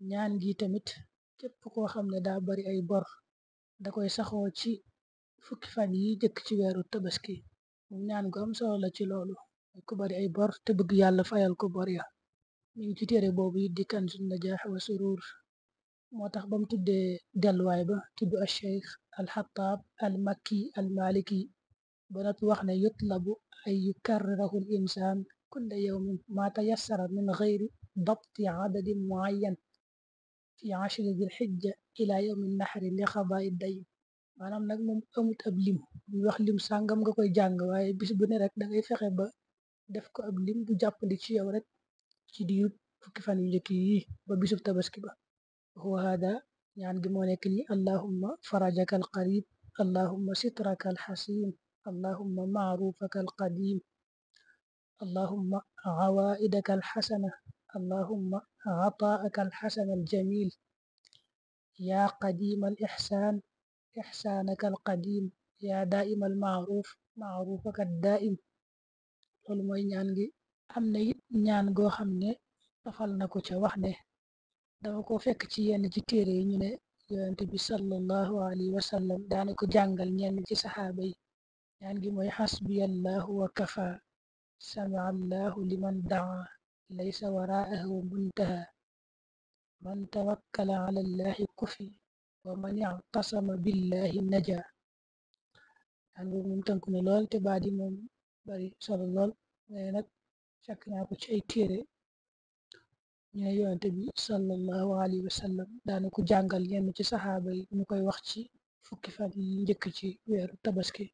ñaan gi tamit képp koo xam ne daa bari ay bor da koy saxoo ci fukki fan yi jëkk ci weeru tabaski. ñaan gu am solo la ci loolu, ku bari ay bor te bëgg yàlla fayal ko bor ya. mi ngi ci téere boobu it di Kanzun Najaax wa Suruur. moo tax bam tuddee delluwaay ba tudd al cheikh al xataab al makki al maliki ba noppi wax ne yutlabu ay yukarrirahu l insaan kulla yawmin ma tayassara min gayri dabti adadin muayyan fi ashri dil xijja ila yawmi naxri li xadaai dayn. maanaam nag moom amut ab lim bu wax lim sàngam nga koy jàng, waaye bis bu ne rek da ngay fexe ba def ko ab lim bu jàppandi ci yow rek ci diirub fukki fan yu njëkk yi ba bisub tabaski ba. huwa hada ñaan gi moo nekk ni allahumma farajaka al qarib, allahumma sitraka al xasin, allahumma maarufaka al qadim, allahumma awaidaka al xasana, allahumma ataaka al xasana al jamil, ya qadim al ixsan ixsanaka al qadim, ya daima al maaruf maarufaka al daim. loolu mooy ñaan gi. am na it ñaan goo xam ne tafal na ko ca wax ne dama ko fekk ci yenn ci téere yi ñu ne yonente bi sallallahu alayhi wa sallam daana ko jàngal ñenn ci saxaaba yi. ñaan gi mooy xasbiyallahu wa kafa, samia allahu liman daa, laysa waraahu muntaha, man tawakkala ala allahi kufi, wa man ictasama billahi naja. ñaan gi moom tënk na lool te baat yi moom bari solo lool, mais nag fekk naa ko ci ay téere ñu ne yonente bi sallallahu alayhi wa sallam daana ko jàngal yenn ci saxaaba yi ñu koy wax ci fukki fan yi njëkk ci weeru tabaski.